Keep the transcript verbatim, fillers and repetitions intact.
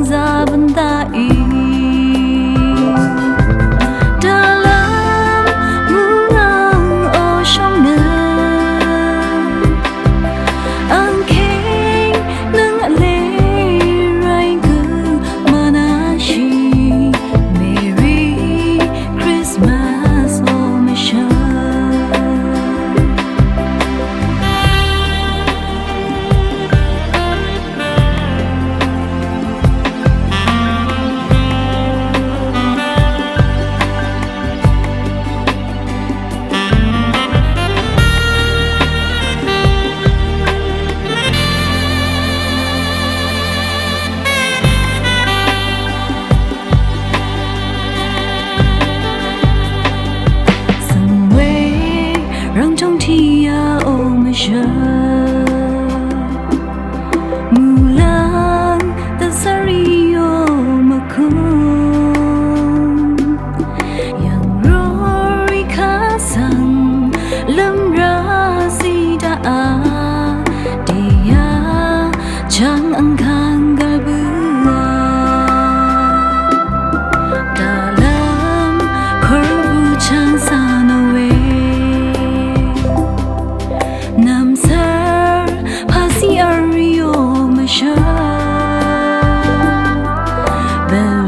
Zàbøn daqì. Dvlv́m mùngang o shóng nø. Angkeng nøng vle ray gø mvnashì. Merry Christmas o mvshøl. Svng we rvngtong tiq yà o mvshøl. Muqlàng dvzv́r rì o mvkúng. Yv̀ng rori kà svng lv́m rá zí daqà. Dèyà chv̀ng angkàng gv̀l bǿà. Dvlv́m kùrvù chv̀ng cà nò we. Nv̀msvr pàsí vrí ò mvshǿl. Bø̀n